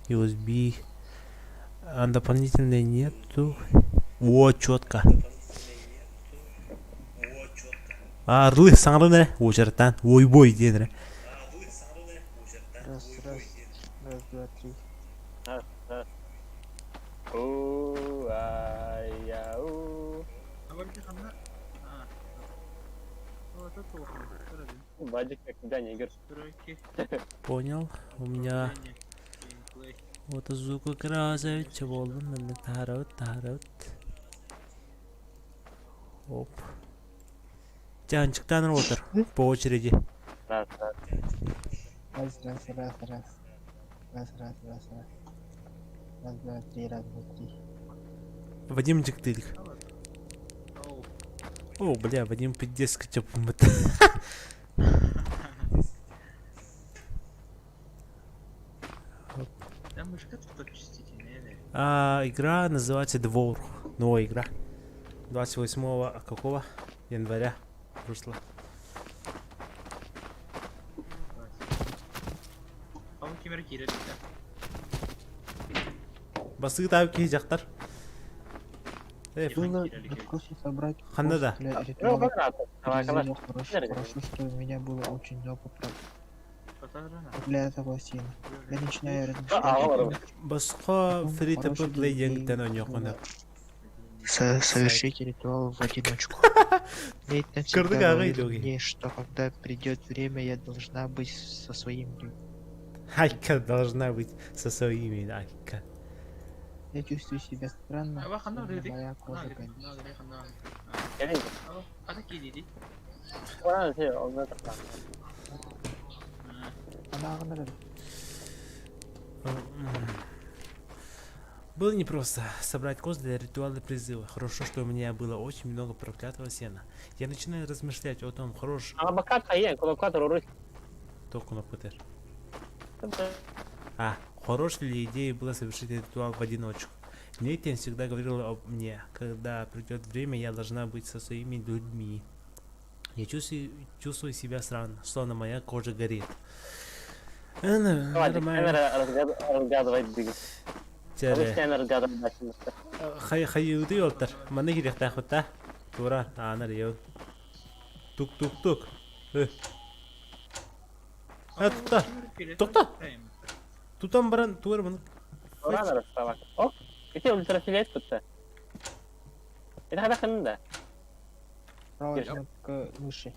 USB. А дополнительной нету. О, четко. А, орлы саҥаран эрэ уочараттаан ой-бой диэн эрэ. Раз, раз, раз, два, три. Раз, раз. У, а, я, у. Бадик, как Даня Игорь. Понял. У меня вот звук красавица буоллун манна таһаарабыт таһаарабыт. Оп. Чаанчыктаан отыр по очереди. Раз, раз. Раз, раз, раз, раз. Раз, раз, раз, раз. Раз, два, три, раз, два, три. Вадим дьиктыыр. О, бля, Вадим пиздец чоппуммут. А, игра называется Двор. Новая игра. 28 какого? Января вышла. Басыы таап киһи дьахтар. Э, Было легко собрать Ханна да. пост для ритуала призыва. Хорошо, хорошо, что у меня было очень много проклятого сена. Я начинаю размышлять о том, Босхо том, free to хорошей play ли идеей диэҥтэн оонньуоххун было совершить ритуал в одиночку. Нейтан Кырдык всегда аҕай говорил дууги. мне, что когда придет время, я должна быть со своими людьми. Айка должна быть со своими, Айка. Я чувствую себя странно, словно моя кожа горит. Она Было непросто собрать коз для ритуала призыва. Хорошо, что у меня было очень много проклятого сена. Я начинаю размышлять о том, хорош... Только А, хорош ли идея была совершить ритуал в одиночку? Нейтан всегда говорил об мне, когда придет время, я должна быть со своими людьми. Я чувствую, чувствую себя странно, словно моя кожа горит. Нормально. Хайыты олтар. Манна кириэхтээх да. Тура, аанар еун. Тук-тук-тук. А, тутта. Тохто. Тутан баран туар маны. Правая кнопка мыши.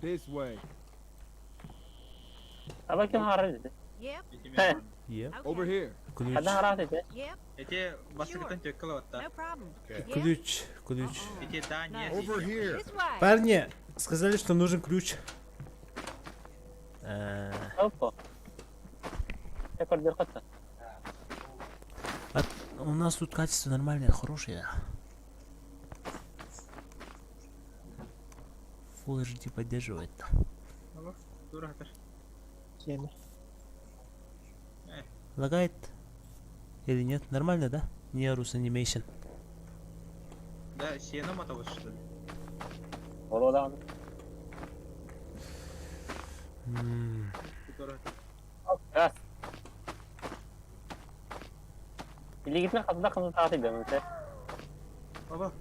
This way. Yep. Yep. Over here. Ключ. Yep. No problem. Yep. Ключ, ключ. Over here. This way. Парни, сказали, что нужен ключ. А у нас тут качество нормальное, хорошее. Full HD поддерживает. Сено. Лагает или нет? Нормально, да? Не Rus Animation. Да, сеном это что ли? Баба.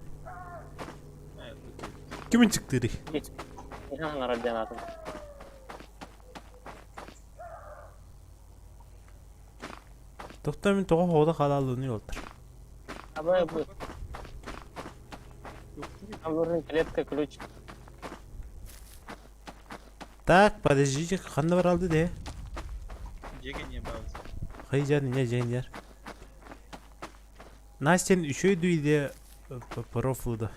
Кимин чыктырый? Тохто мин тоҕо хоҕо хаалалыыны олтар. Так, подождите, ханна баралды де. Жеген не бабыз. Хайжан не женер. Настен үшөй дүйде профлуду.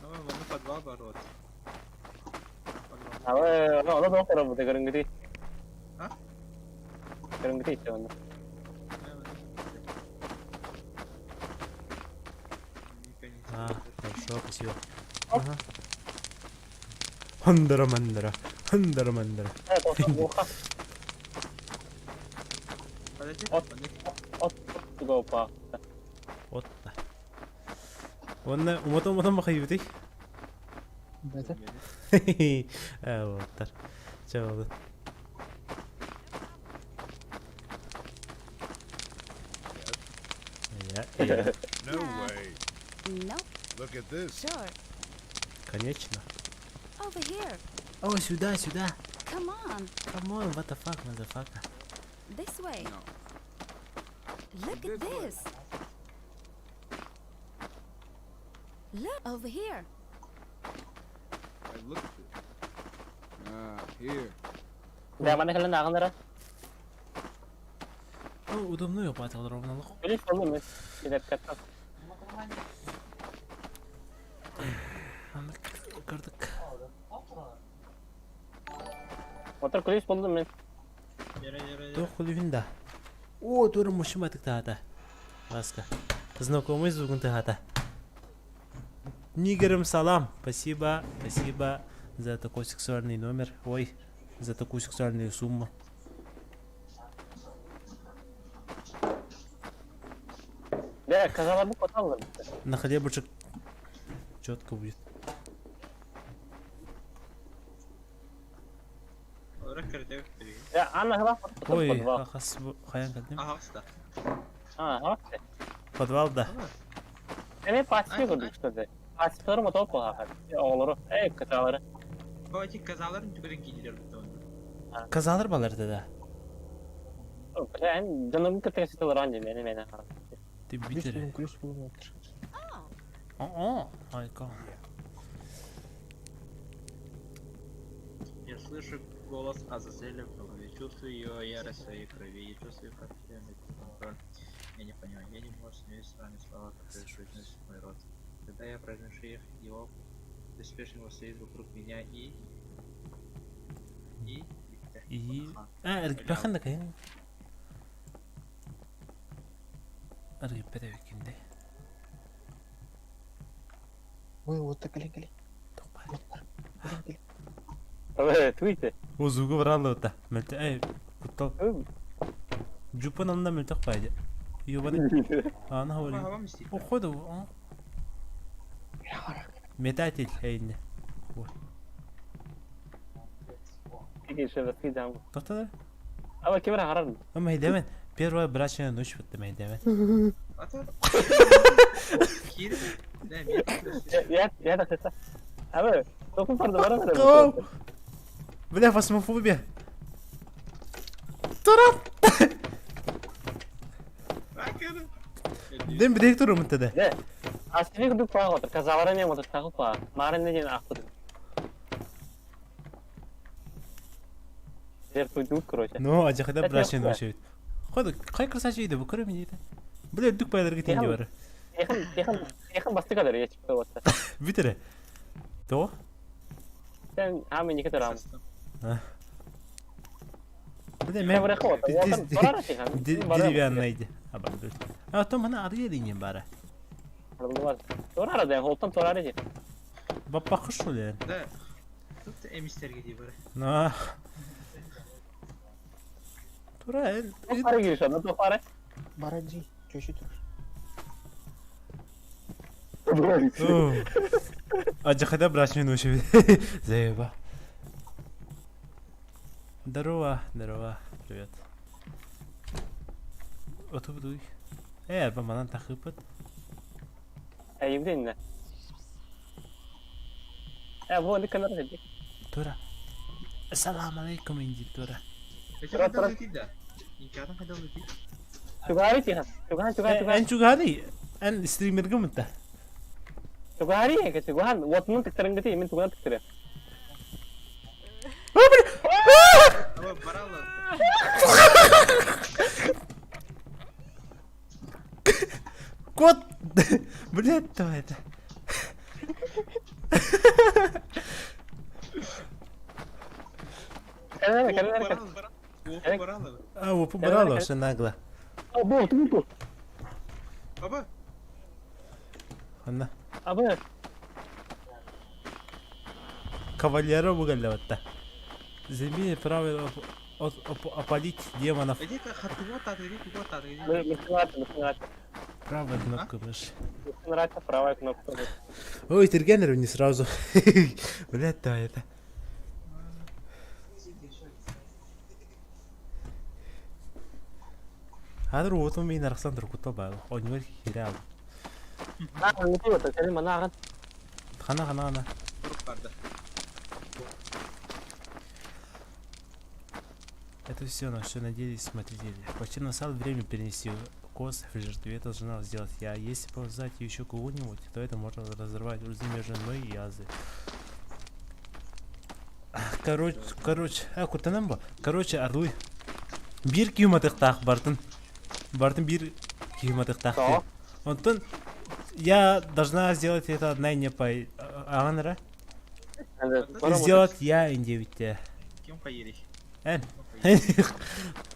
Ну, подвал барот. А, хорошо, спасибо. Ага. Хандара мандара, хандара мандара. Подожди. Отта. Онна умата умата махайбытый. Да, Э, оттар. Чабы. No way. Nope. Look at this. Sure. Конечно. Over here. О, сюда, сюда. Come on. Come on, what the fuck, motherfucker. This way. No. Look at This this. Look over here. Hey, look at this. Ah, here. Да, маны кэлэн ааҕыннара. О, удобно опатал ровно. Билиш болду мен. Кидеп каттан. Кырдык. Мотор күлүс болду мен. Яра, яра, яра. Туох күлүһүн да. О, тура мужчина тыктаата. Ласка. Знакомый звук тыгата. Нигерам салам. Спасибо, спасибо за такой сексуальный номер. Ой, за такую сексуальную сумму. Да, казалар бу коталлар. На хлебушек четко будет. Ора кырдык билигин. Да, анна хала Ой, подвал. хас хаян кэлдим. Аһаҕаста. А, ха. Подвал да. Эме пасифик көрдүк что ли? Пасификтер мотор кылаха. Оҕолору, эй, кыталары. Бу эти казаларын түгэрин киилер бутон. Казалар баларды да. Эн дьонум кытта сытылар анди мени мени. Ты Күлүс битере. булун, күлүс булун отыр. О, айка. Я слышу голос Азазеля в голове, чувствую ее ярость в своей крови, я чувствую, как я контроль. Я не понимаю, я не могу остановить с вами слова, которые произносит мой рот. Когда я произношу их, его беспечно стоит вокруг меня и... И... И... А, эргиппэхэн да кайын. Эргиппэтэ бикинде. Ой, вот кэлин кэлин. Тохпар. Кэлин кэлин. Э, туйте. О, звугу брал да. Мөлтө, эй, куттал. Жупан анна мөлтөх байды. Ёбаны. Ана хавали. Ага, Уходу. Метатель, эйне. Тиги шебески жам. Тоқтады? Аба кемер харан. Ама хейдемен. Первая брачная ночь вот там хейдемен. Ата... Кир... Да, мен... Я я да хата. Аба, токун фарда бара. Бля, фасмофобия. Турап! Дем бирек турумун теде. Да. Асифик дук паа отыр. Казалары не отыр, тагы паа. Марын не ден акты. Жер туйдук, короче. Ну, ажахда Это брачная яхшы. ночь бит. Ходу, кай красавчик иде бу көрөм дейди. Бля, дүк байларга тенди бар. Якын, якын, якын басты кадar я чыкты вот. Битере. То? Сен ами нике турам. Бля, Мен мен бара хот. Барара тихан. Деревянный иди. А то мана арыя дейин бара. Турара да, холтон турара ди. Баппа кыш улен. Да. Тут эмистерге дей бар. На. Тура, Пара гириш, ну то пара. Бараджи, чөшү тур. Ажахда брачная ночь бит. Заеба. Здорово, здорово, привет. Отубдуй. Э, арба манан тахыпыт. Э, евден. Э, вот канар ди. Тура. Ассаламу алейкум, инди Тура. Эти Тура, қайда тура. летит, да? Инкадан қайда летит? Чугари тихан. Чугахан, чугахан, чугахан. Эн чугани, эн стример гымыта. Чугари, э, чугахан. Вот мун тиктерингти, мен туган тиктере. Aba, барала. Кот! Блядь, кто это? Канар, канар, канар. Опа, барала. А, опа, брала, все нагло. О, бу, ту, Аба, Анна. Аба, Кавальеро бугаллаватта. Земи правило опалить демонов. эти хатуга таты, туга таты. мышкалата, мышкалата. Правая кнопка мыши. Нравится правая кнопка. Ой, Тергенер не сразу. Блядь, да это. Хадыр уотум мин арахсан туркутта баар. Онньугар киирэ ал. Хана хана хана. Турук барда. Это все, на что надеялись смотрители. Почти настало время перенести коз в жертву. Это должна сделать я. Если позвать еще кого-нибудь, то это можно разорвать узы между мной и Азой. Короче, короче, а кутанам ба. Короче, орлы. Биир киһи уматыктаах бартын. Бартын биир киһи уматыктаах. Тоҕо? Онтон я должна сделать это одна и не по... Ааҕан Сделать я индиэбиттэ. Ким хайырый? Эн.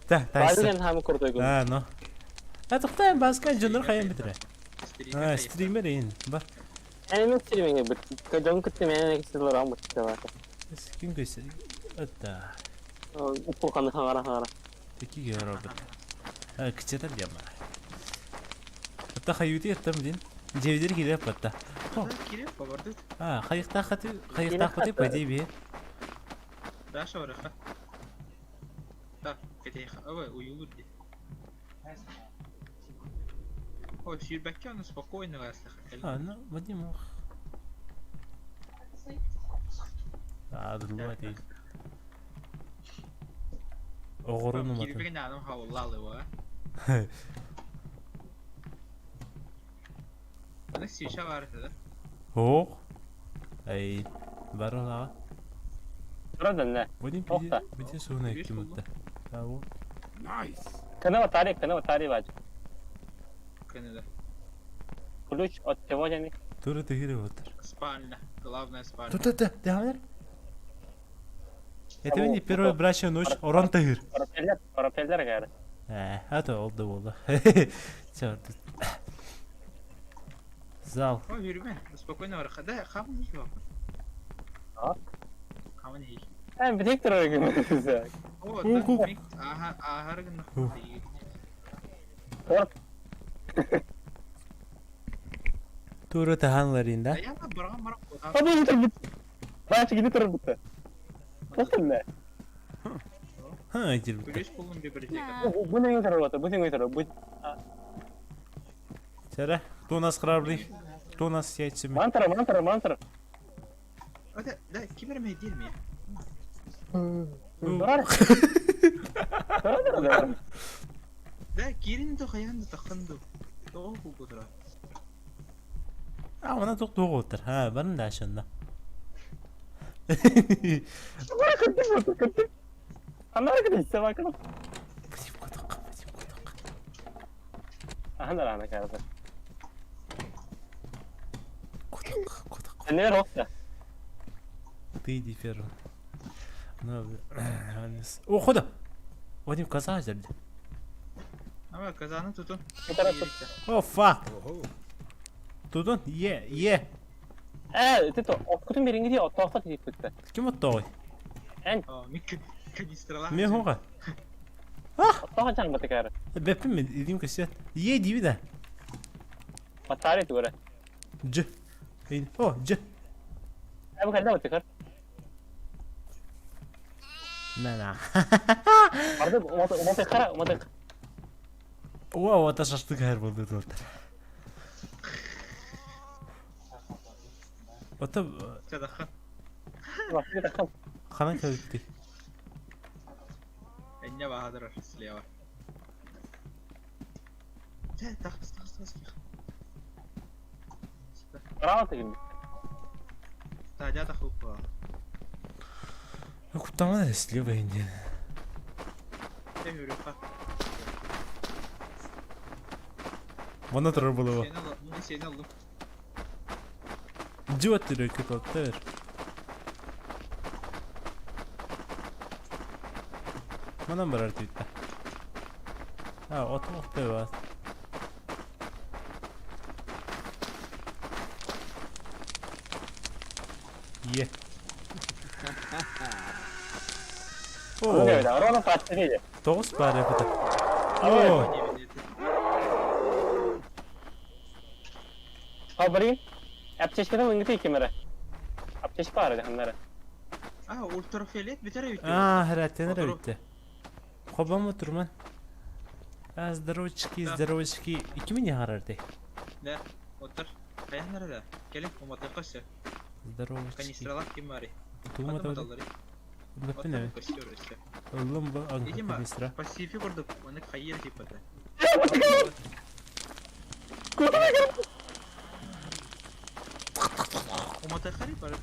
Так, тайса. А, ну. А тоқтайын баска дьоннор хайан битирэ. А, стример ин. Бар. Эн стриминге бит. Дьон кытта мэн сылар амыт Ким көсө? Это. Уппуханы хаҥара хаҥара. Такие робот. А, кичетер дема. Атта хайути аттам дин. Дьиэбитигэр киирэ батта. Киирэ побардыт. А, хайыктаах хаты хайыктаах по идее Даша барыха. Так, кэтиэхэ ой уйулур дии. Ой, сүүрбэккэ ону спокойно астах. А, ну, Вадим. А, дылба дейт. Оҕорун уматын. Киирбэккэ наадам хауллаалыва. Аны свеча бар этэ да? Ох. Ай, бар олаҕа. Турар Вадим Охта. пиде суuna икки мутта. А, вот. Nice. Кына батарей, кына батарей бач. Кэнэдэ. Ключ от чего они? Тура тыгыры отыр. Спальня. Главная спальня. Тут это, дямер. Это не первая брачная ночь, орон тыгыр. Пропеллер, пропеллер гары. Э, а то oldu oldu. Черт. Зал. Ой, yürüme. Спокойно барыха. Да, хамын их бак. А? Хамын их. Эн битек турар гын. О, Ку- ку. Аха, ахар гын. Торт. Тура таһанларында. Я на барган барак. Абы турар бит. Бачы гиди турар бит. Тоқтын Ха, дирбит. Ключ полун библиотека. Nah. Бу не турар бит, бу не турар. Бу Сара, кто у нас храбрый? Кто у нас с яйцами? мантра, мантра, мантра. Да, да, кимер ме дирми. Турар. Турар турар. Да, кирин до хаян до таханду. Тоҕо кулгутура. А, она тут тугутер. Ха, барын да шында. Анар гын исте бакын. Вадим кутук, Вадим кутук. Анар ана карда. Кутук, кутук. Не рокта. Ты иди первым. Ну, О, хода! Вадим, коза взяли. Ама казаны тутун. О, fuck! Oh, Тут он? Е, е! Э, ты то, откутун бериңги ди, оттоохто тип битте. Ким оттоой? О, мик канистрала. Мен хоға. Оттоохо чаң баты кары. Бәппін мен, идим көсет. Е дейбі да. Батарей тугара. Ж. О, Ж. Э, бу кайда баты кар. Мена. Барды, уматы кара, уматы. О, ота шашты кайыр болды тут. Ота Чадаха. Баты такан. ханан кәліпті. Энне бахадыр слева. Да, тахс тахс тахс. Браво тигин. Тадя тахупа. Куттаман слева инде. Э, үрүха. Вона тұрар болуы. Сен ал, муну сен алдым. Жуат түрі көтөттөр. Манан барар түйітті. А, от от бар. Е. О, О, Рона патчы тоғыз бар эпіті. О, Хабри. Аптечкадан ыңгыты кемере. Аптечка бар иди ханнары. А, ультрафиолет битер бит. а, хәрәттен битті. Хобам отырман. А, здоровчики, здоровчики. Кими не харарды? Да, оттор. Хайан да. Келин, уматыахха сөп. Здоровчики. Канистралаах ким баарый? Тугу Ханна уматабыт? уматалларый? Умаппын Оттон эбит. көстөр өссө. Ыллым бу Видимо, канистра. Пасифик курдук, маннык хайыр типата. Уматыаххарый бары.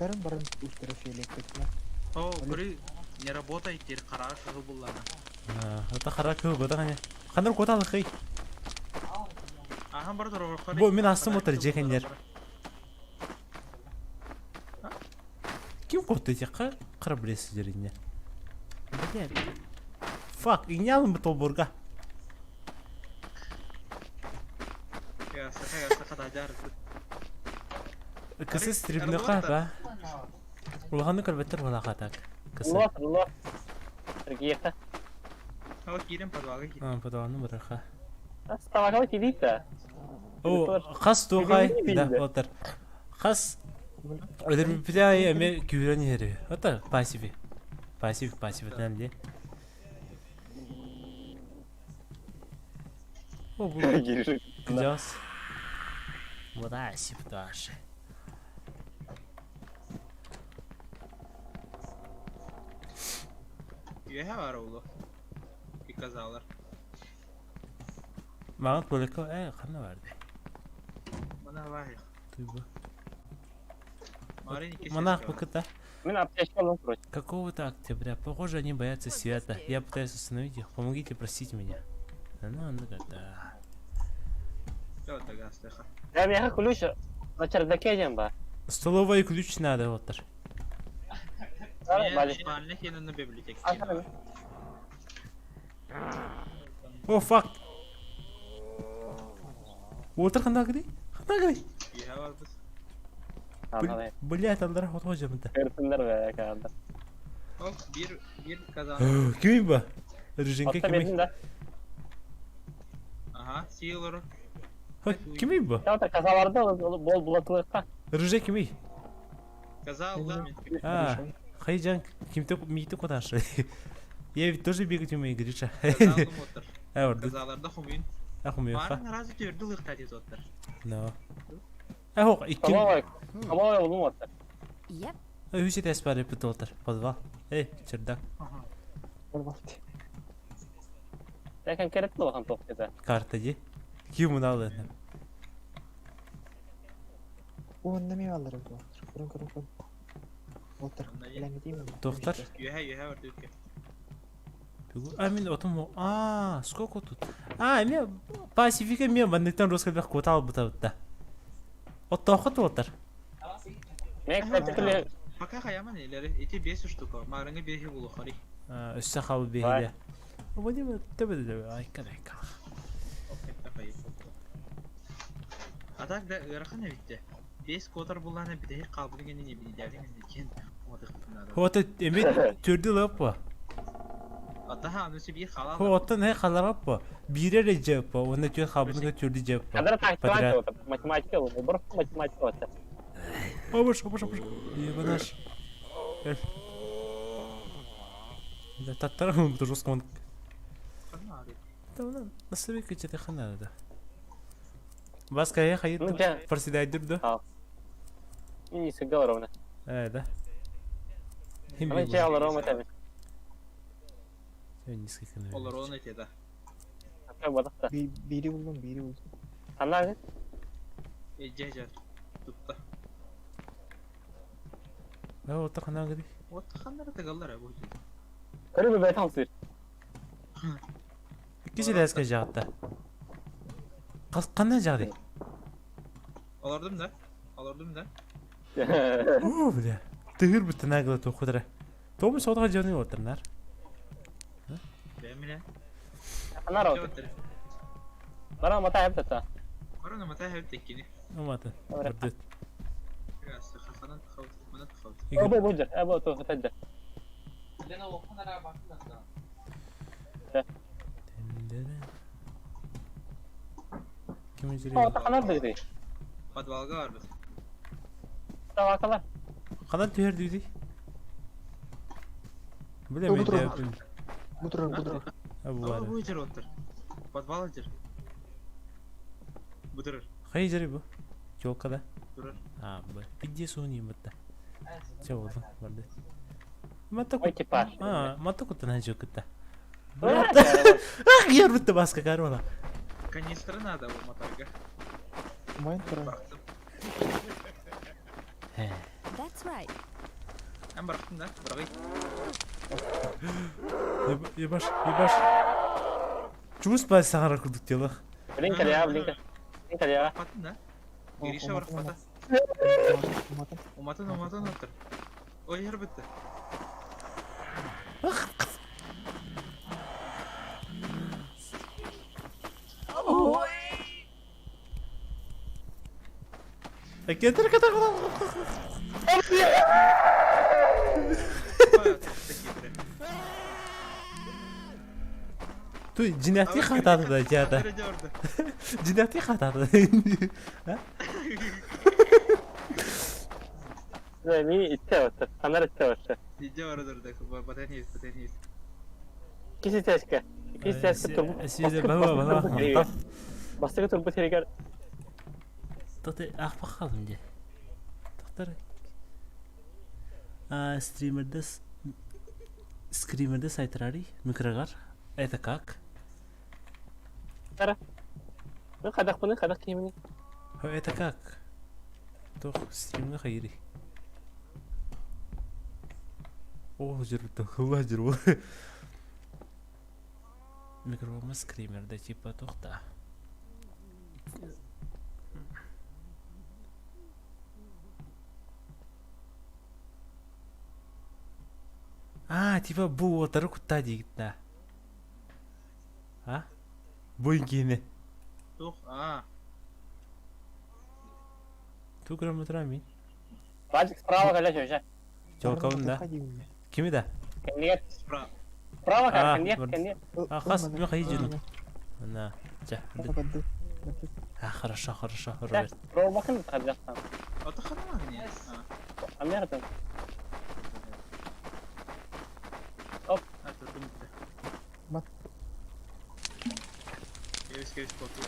Ыттарын барын ультрафиолетовна. О, көрү не работает теперь қара кыһыл буллана. Это хара кыһыл бата Ханар коталыкый. Ахан бар дорогор. Бу мин астым отыр жекендер. Ким котты текка? Кара билесиз жерине. Блин. Фак, иңялым бу тобурга. Я саха саха дажар. Кысы стримнеха ба. Улаханы көрбөттөр булака так. Кысы. Лот, лот. Сергеевка. Ал кирен подвалга кир. А, подвалны быраха. Ставакалы кидит-то. О, хас тухай. Да, отыр. Хас Өдөрбүтэ эме күүрэн иһэри. Ото пассиви. Пассив, пассив этнэн ди. О, бу Кыдьас. Пассив даже. Үөһэ бар улу. Приказалар. Маған туалекка э ханна барды. Мана бар. Туйбу. Марын икки Монах букыта. Мин аптечка алым, короче. Какого-то октября. Похоже, они боятся света. Я пытаюсь остановить их. Помогите, простите меня. Ну, ну, да. Я меха ключ на чердаке дем ба. Столовый ключ надо, вот. Спальня хенен библиотека. О, фак. Уолтер ханна гри? Ханна гри? Үөһэ бар быз. Блять, алдар хот хожамда. Кырсындар бе, каанда. Ол бир бир казан. Ким ба? Рыженька Отта ким? бердин да. Ага, силор. Ким ба? Я отыр казаларды бол булатылыкка. Рыже ким? Каза алда мен. А, хайжан кимте мийти коташы. Я ведь тоже бегать умею, Гриша. Каза алдым отыр. А, вот. Казаларда хумин. Ахумеха. Марын разы төрдү лыкта дейт оттыр. Но. Ахок, икки. Столовой, столовой улум отыр. Yep. Үс этес бар эпит отыр. Подвал. Эй, чердак. Ләкин керек булган токтыда. Карта ди. Ким муну алды? Уонна мен алырым доктор. Көрүн көрүн көрүн. Доктор, билэҥҥи деймин. Доктор? Үөһэ үөһэ бар дүкке. А, мен отум. А, сколько тут? А, мен Пасифика мен бандыктан русский кота алып бутабытта. Оттоохот отыр. Мен кстати Пока хаяман элери эти 5 штука. Марыңы бехи булухари. Өссө хабы бейде. Вадим төбөдө айка айка. А так да ыарахан эбитте. 5 котор булланы битеһи калбын генен ебинидәдин кен. Хота эми төрдү лаппа. Атаха анысы бир халал. Хота не халараппа. Бире жеппа, онда төр хабын төрдү жеппа. Кадр тактика отыр. Математика бу, бир математика отыр. Обыш, обыш, обыш. Ебанаш. Да таттар бу жестко он. Да, насыбек кечете хана да. Баска я хайт. Ну, да. Проседай да. Не сыгал ровно. Э, да. Аны жа ровно tabi. Несколько, Олар оны этеда. Ата бадакта. Бири булдум, бири булдум. Ана Эже жа тутта. Да, вот так она говорит. Вот ханнар тагаллар бу. Көрү бетон сыр. Киси дәскә жагытта. Кандай жагды? Алардым да. Алардым да. О, бля. Тыгыр бит нагла тохудра. Тому содга жаны отырнар. Бәмиле. Ана ровно. Бара мата хеп та. Барана мата хеп теккини. Умата. Ордет. Хасанан тахаут, манан тахаут. Або бужер, або то хатаджа. Ким О, жири? ханар дигди. Подвалга бар біз. Тавакала. Кандай түһөр дүйди? Бля, Бу турар. мен Бу турар, бу турар. Aa, bu içeri otur. Подвал içeri. Bu durur. Хайы жери бу? Чолкада. Турар. А, б. Пидде суни мытта. Чэ болду, барды. Матта Ой, типаж. А, матта куттан жокутта. Ах, Ах, яр битте баска кармана. Канистра надо у моторга. Умайын турар. Bıraktım. That's right. Ben bıraktım da. Bırakayım. Ебаш, ебаш. Чуус ба сагара курдук делах. Блин, я, блин. Блин, я. Bıraktım da. Girişe var fata. Уматын. Umatın umatın otur. O yer bitti. Кетер кетер. Ту жинати хатады да жата. Жинати хатады. Да, ми итте отыр. Канар итте отыр. Иде var orada. Батарея есть, батарея есть. Киси тәшке. Киси тәшке турбу. Сиде баба баба. Бастыгы турбу терегер. Тоты ах бакалым де. Токтор. А стримерде скримерде сайтрари микрогар. Это как? Мен кадак буны, кадак кийимини. Это как? Тох стримге хайри. О, жербит, хула жербу. Микрофон скримерде типа тохта. А, типа бу отыры кутта дигитна. А? Бу инкини. Тух, а. Ту грамм ми. Бажик справа каля жожа. Жолкабын да. Кими да? Кендигер. Справа. Справа А, кар, кендигер, бар. кендигер. А, хас, мен хайы жүрүм. На, жа. А, хорошо, хорошо, Роберт. Рол бакын кадактан. Ото ханама не. Американ. А, турдум битте. Бат. Кевис, кевис, коту.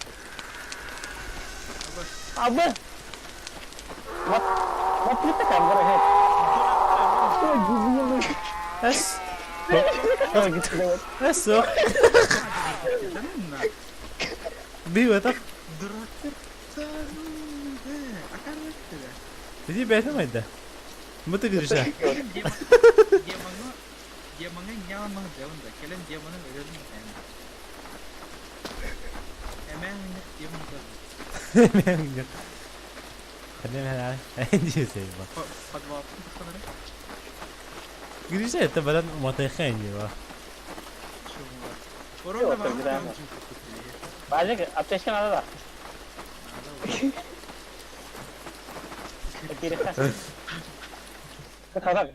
Абы. Мат. Мат битте кам бар хе. Эс. Эс. Би это. Дурак. Иди бәйті майда. Мыты Гриша. Демоны, демоны не алмақ жауында. Келен демоны өлерін Эмен демон Мен Хадем хада. Подвал. Гриша это баран матайхани ба. Бажик аптечка надо да. Ката.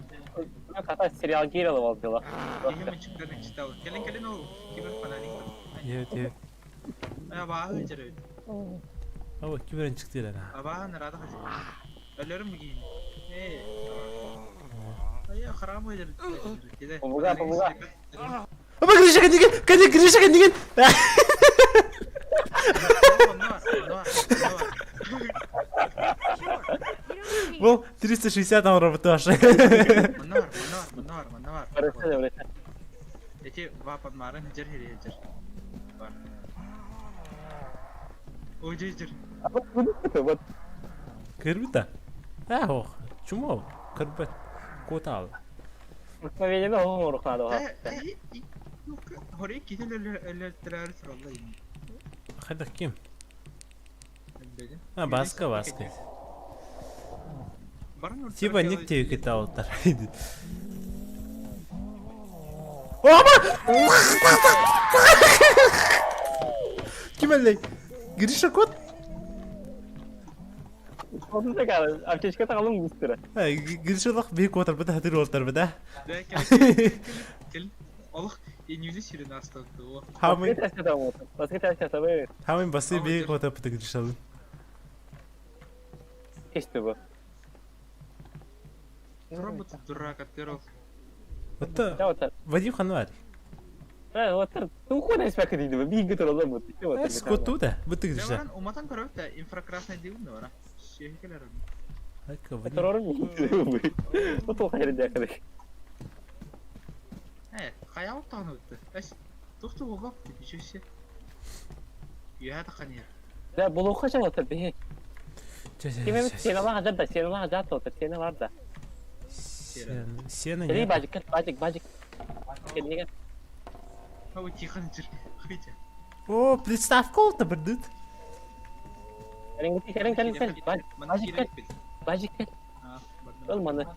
Ката сериал Гирилов ол дела. читал. Келен келен ол кибер фонарик. Evet evet. Абаа жүрөт. Aba киберен чыкты эле. Абаа нарада хажы. Өлөрүм кийин. Э. Ая харам жүрөт. Помога, помога. Аба Гриша кандиген, кандиген Гриша кандиген. Бол 360 там работаешь. Манар, манар, манар, манар. Эти вапан марын жер хере жер. Бар. Ой, жер. Вот. Кырбыта. А, ох, чумо, кырбыт. Котал. Мгновение оңорук надо. Хорей кител өлөртөрөр суралла. Хайда ким? А, баска, баска. Типа никте китал тар. Оба! Ким эле? Гриша кот? Аптечка тагалым быстро. Гриша лох бик отар бит хатыр отар бит. Кел. Олох инюли сирен астатты. Хамын. Баска ташка Хамын басы бик отар бит Гриша. Кешти бу. Робот дурак отперл. Оттон Вадим ханна баар? Туохуна испэккэ диидэ бииргэ тураллар бу. Скоту да, бытык же. Уматан көрөбүт да инфракрасный дым да бара. Сүөһү кэлэр. Турорум. Бу туох хайыр Э, хайа оттоон өттө. Эс, туох туох ничего себе. Үөһэ таххан иһэр. Да, булуха чалата биһи. Ким сена хажар да, сена хажар то, сена бар да. Сена не. Бажик, бажик, бажик. Кенниге. Ой, тихо, тихо. О, приставка олта бырдыт. Кэлин кэлин кэлин кэл. Бажик, бажик. Ол маны.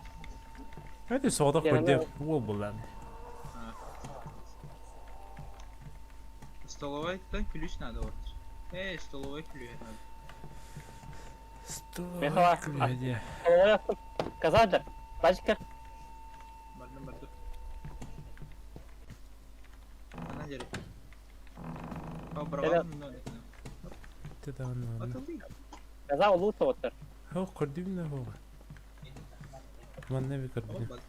Это соғдақ көрде ол булан. Столовой-то ключ надо вот. Эй, столовой ключ надо. Столовой ключ. Столовой Казаджа, бажик. Бардым, бардым. Она держит. Каза улута оттар. Хо, көрдүм на хо. Манна би көрдүм.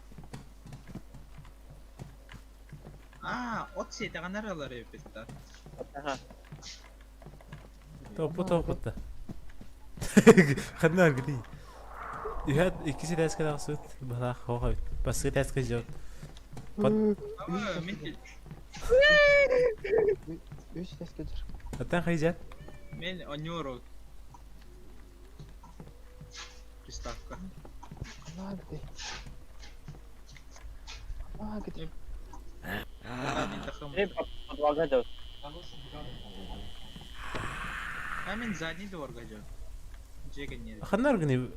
А, от сетаганар алар эпитта. Аха. Топпу топпутта. Ханна гри. Иһат иккиси тәскә тахсыт, бала хо Баскы тәскә жот. Үс тәскә жыр. Аттан хайжат. Мен онюро. Приставка. Ана где? Ана где? Подвалга жот. А мен задний дворга жот. Жеген не. Ханна гни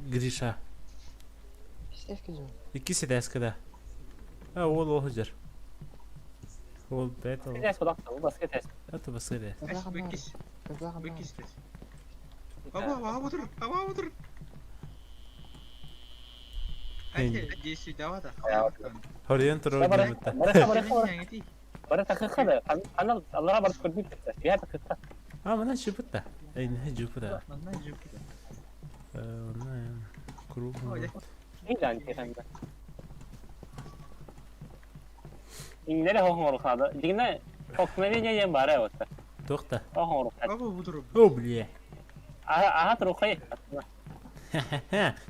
Гриша. Икки тәскә жыр. Иккиси тәскә да. А, ол ол жыр. Ол бет ол. Тәс бодақта, бу баскы тәс. Это баскы да. Бекис. Бекис тәс. Аба, аба отыр, аба отыр. Әйте, давай да. Хорьян турар димитта. Бара бара бара тахыха да. Ана аллара барып көрдүк. Я тахыха. А, мына жупутта. Эй, не жупута. Мына жупута. Мына круг. Милан тиханда. Иңнере хохон Дигне хокмени не бара ота. Тохта. Хохон Аба бутур. О, бля. Ага, ага, трухай.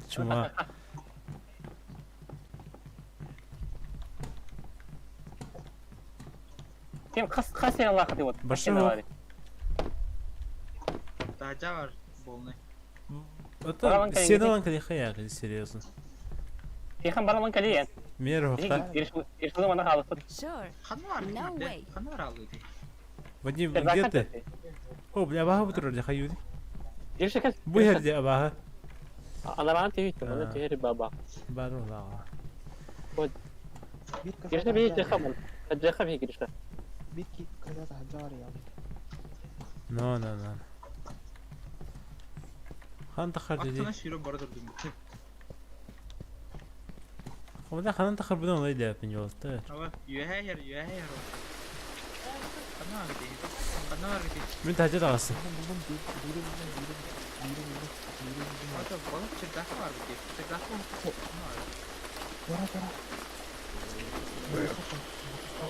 Чума. Кем хас хас я лахты вот. Башы. Тажа бар болны. Это сен кали хая, серьезно. Тихан баралан кали. Мер хохта. Иршылы мана халыппыт. Sure. Ханвар. No way. Ханвар алды. Вадим, где ты? О, бля, баха бутур для хаюди. Ирши кел. Бу жерде баха. Анаран тивит, аны тиһери баба. Бару лага. Ирши би жаха мон. Жаха би киришка. Бирки каза хажар я. Но, но, но. Хан тахар деди. Аттана широ бар дурдум. Хомда хан тахар будан олай деп мен жолты. Аба, юхэ хер, юхэ хер. Ханвар гити. Ханвар гити. Мен тажа тагасы. Булдум, бири булдум, бири бири булдум, бири булдум. Ата балык чердак бар бит. Чердак бар. Тора, тора.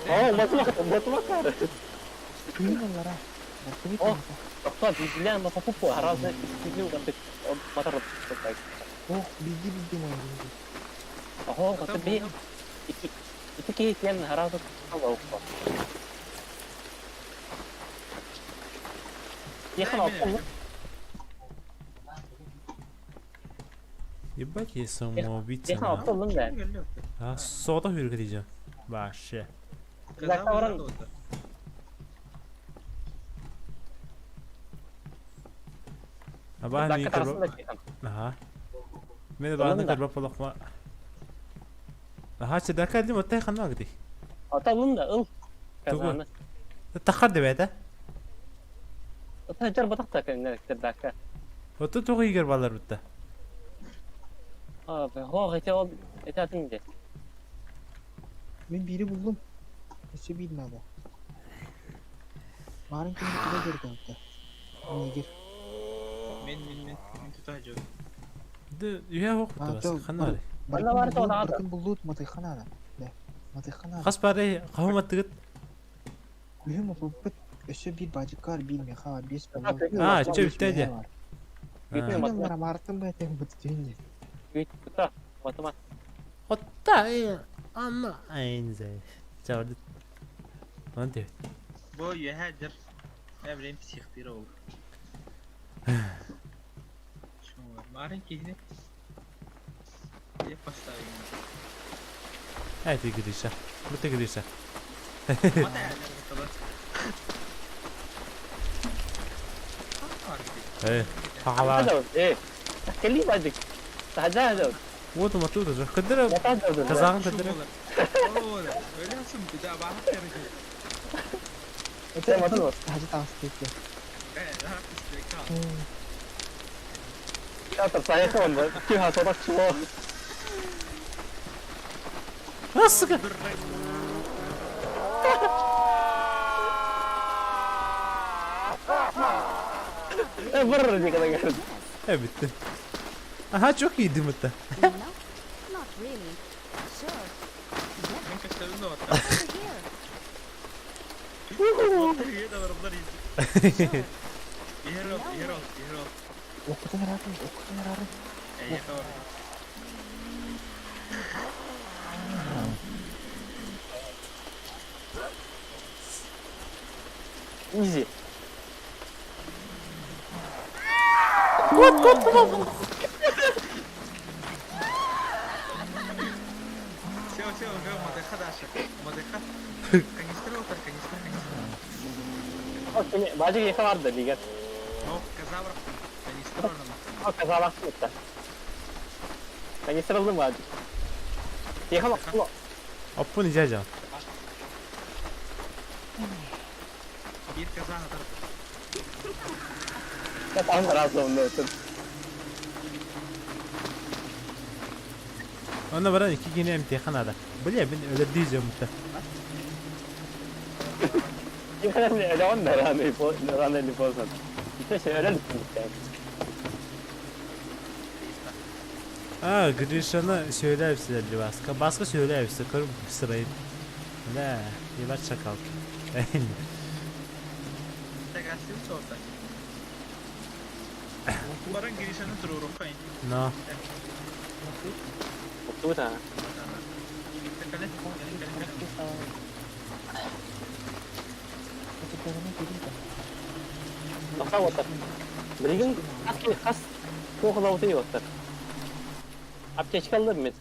О, матма, матма кар. Кыйналара. О, Тоқтат, билен ма папу харазы истигли угаты матар так. О, биди биди мой биди. Охо, гаты би. Ити ити ки тен харазы тала укпа. Ехан алып Ебать, я самоубийца. Ехан алып олдум да. А, сода хүргө дейжем. Вообще. Аба ми кырба. Аха. Мен бааны кырба полокма. Аха, чедака дим оттай ханна гди. Ата олдум да, ыл. Казаны. Тахар деп это. Ата жар батакта кеннер чердака. Отто тугу игер балар бутта. А, хо, эте ол, эте атын де. Мен бири булдум. Өсө бир надо. Марын ким куда көргөнтө. Нигер. Мен мен мен мен тута жок. Ды, я А, хохту бас. Ханна. Ана бар то надо. Баркын булдут матайхана да. Матыхха наада. Хас баарый? Хаһы маттыгыт? Күһүм опуппут. Өссө биир баадьыкка бар, биир миэхэ бар, биэс А, баллон. А, чэ Биэс бүттэ миэхэ дии. бар. А. Күнүм марамаартын байтын бутутуйун дии. Кута, матыма. Отта, анна, айнзе. Чавды. Он ты. Бу үөһэ дьэр. Э, блин, психтыыр ол. Марын киһини. Я поставим. Эй, ты Гриша. Ну ты Гриша. Э, хахала. Э, кели бадик. Тажа Вот он оттуда же. Кадыра. Казахын кадыра. Хажы таҕыстык. А, сука. Э, bitti. Aha çok iyiydi mutta. No, not really. Sure. Yep. Over here. Sure. Okutun ararım, okutun ararım. Easy. Кот, кот, кот. Все, все, уже модеха Даша. Модеха. Канистра, канистра, канистра. Бажы екі барды деген. О, казавр. Канистра. О, казалақ бітті. Канистра aldım бажы. Екі бақ, Оппун ижажа. Bir kaza Там разом өтіп. Ona baran iki yine imtihan ada. Бля, мен öyle diyeceğim mutta. А, Гришаны söylersin başka. Başka söylersin. Karım sırayı. Ne? Yavaş çakal. Баран Гришаны туруруха. No. Тута. Билигин хас туох отар. Аптечка алdım мен.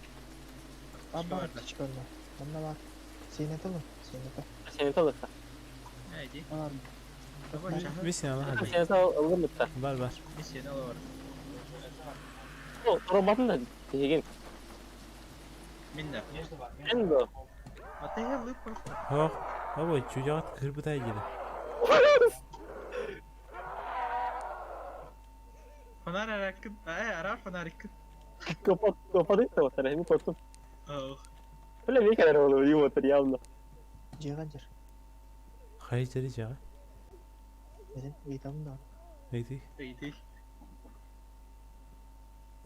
Бар аптечка бар. Онда бар. Сен это Сен это. Сен это алырса. Бар. Bir sene hadi. Сен это алdım бітті. Бар бар. Bir sene var. Роботын да деген. Минна. Эндо. Ата лып просто. Хох. Баба чуяат кырбытай диди. Фонарь аракын. Ай, арар фонарик. Копот, копот это отар, эми korktum. Oh. Бля, bir kere oluyor, iyi otur явно. Жиған жер. Хайыр жери жага. Neden? Ыйтамын да. Neydi? Иди.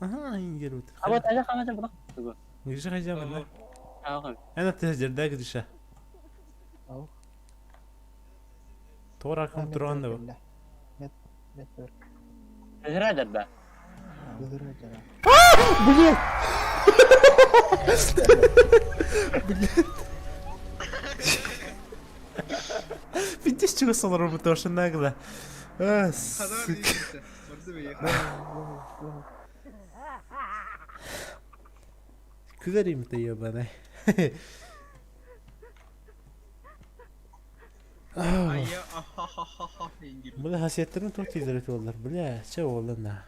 Aha ingер өт. Аба тажа қаңа бұрақ. Гриша хайжа бар. Ага. Ана тежерде Гриша. Ау. Тор аркам турган да бу. Нет, нет, нет. Тажа да. Бүгүр жара. Блин! Блин. Видишь, чего солору тоже нагло. А, сука. Күлер ты ебаный. Бля, хасиеттерин çok tez oldular. Бля, че oldu на.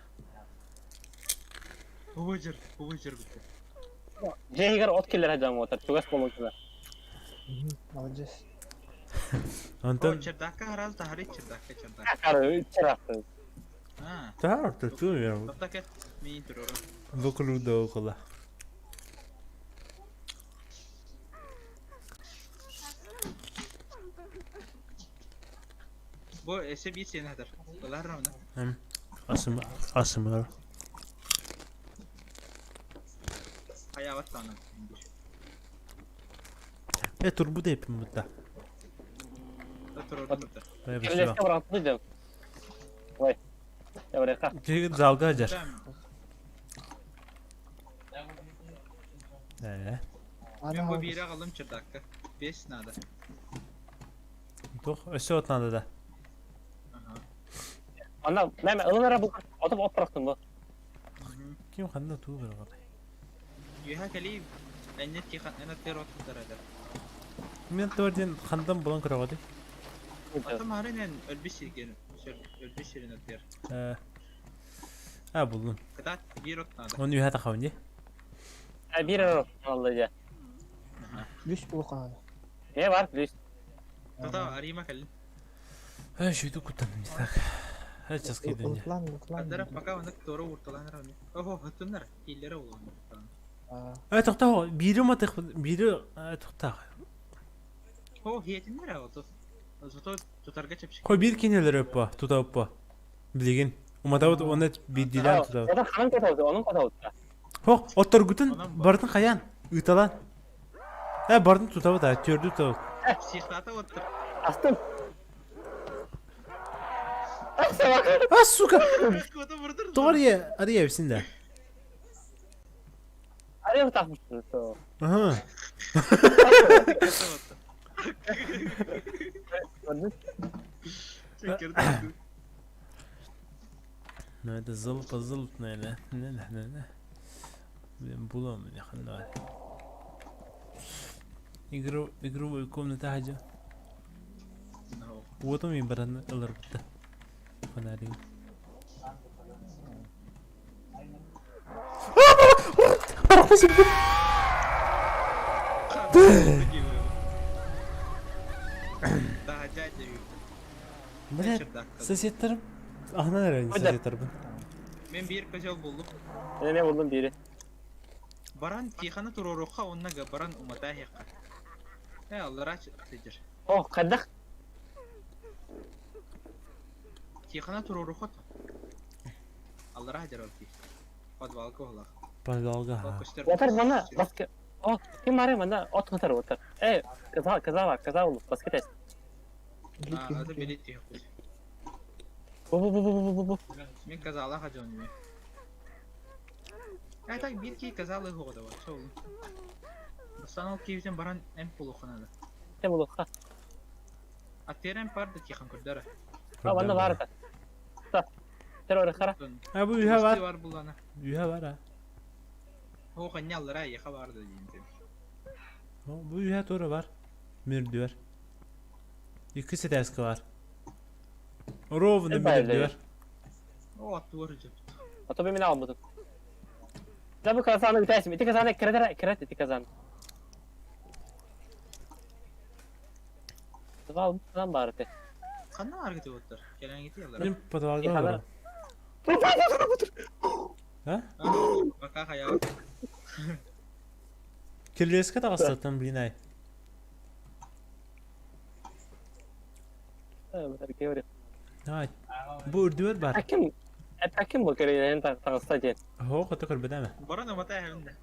Увыжыр, увыжыр бітті. Жегер от келер ажам отар, чугас болу келер. Молодец. Антон. Чердакка хараз да хари чердакка чердак. Кары, черакты. А. Да, ты чуешь. Таптак мин турору. Вокруг да около. Бу эсе бит сен хатар. Булар равна. Асым, асым. Хаяват тана. Э, турбут эппин бутта. Кирилеске бырахты дьон. Ой. Эврека. Киһигин залга дьар. Э. Мен бу биири аҕаллым чердакка. Бес надо. Туох өссө от надо да. Ана, мэ мэ ылын эрэ бу отуп от бырахтым бу. Ким ханна туу бырахтай? Үөһэ кэлии эннет ки эн аттыгар от тутар этэ. Мен туор диэн хантан булан көрөҕөтүй? Ата марын эн өлбүт сирген өлбүт сирин аттыгар. Э. А буллум. Кытаат биир от надо. Оны үһэ тахабын дии. Биир эрэ от алла дьэ. Үс булук надо. Не бар плюс. Тата Арима кэллин. Э, шүйді куттаным не так. Э, сейчас кидем. Улутлан, улутлан. Ардара пока оны туора уурталаан эрэ. Охо, хоттуннар. Кииллэрэ улахан. Э, тоқтаа, бири матых, бири тоқтаа. О, хиэтиннэр ото. Зато тутарга чэпчэки. Хой бир кинелер өппө, тута өппө. Билигин. Уматабыт оны бидилен тута. Ота ханан котолду, onun котолду. Хох, отторгутун бардын хаян, ыталан. Э, бардын тутабыт, а, төрдү тутабыт. Психтата оттор. Астым. А, сука! Кото бурдур. Тоҕо ария эбисин да. Ария тахмышсың. Аха. Ну это золото золото, наверное. Не, не, не, не. Блин, булам, не хана. Игру, игровую комнату хажа. Вот он и баран ылырбытта. Фонарик. Блядь, соседтарым. Ана nerede соседтарым? Мен биир козел булдум. Не булдум бири. Баран тиханы туруруха онна баран умата хекка. Э, аллара сидер. О, кадах. Тихана туруруха. Аллара хадер алки. Подвалга олах. Подвалга. Отар мана баска. О, ким бар мана от катар отар. Э, каза, каза бар, каза улус, баска тес. А, это билет тихо. Бу бу бу бу бу бу. Мен казала хадер неме. Э, так бир ки казалы года вот. Шоу. Бастан ол киевтен баран эм полуханада. Эм полуха. А терен пар да тихан көрдөрө. А, ванна бар та. Та. Терор хара. А бу үйе бар. Бар булана. Үйе бар а. О, каняллара яха бар да дейин. Бу үйе тура бар. Мирдүер. Екі сетәскі бар. Ровно мирдүер. О, тур жеп. А то би мен алмадым. Да бу казаны үтәсим. Ити казаны киретер, кирет ити казан. Подвал там бар ити. Канна аргыты оттар. Келен гити яллар. Мен подвалга барам. А? Бака хаял. Кирлеске тағыстаттан блин ай. А, бу үрдүөр бар. Аким, аким бу керен тағыста ден. Хо, кото көрбөдәме? Баран умата хәмдә.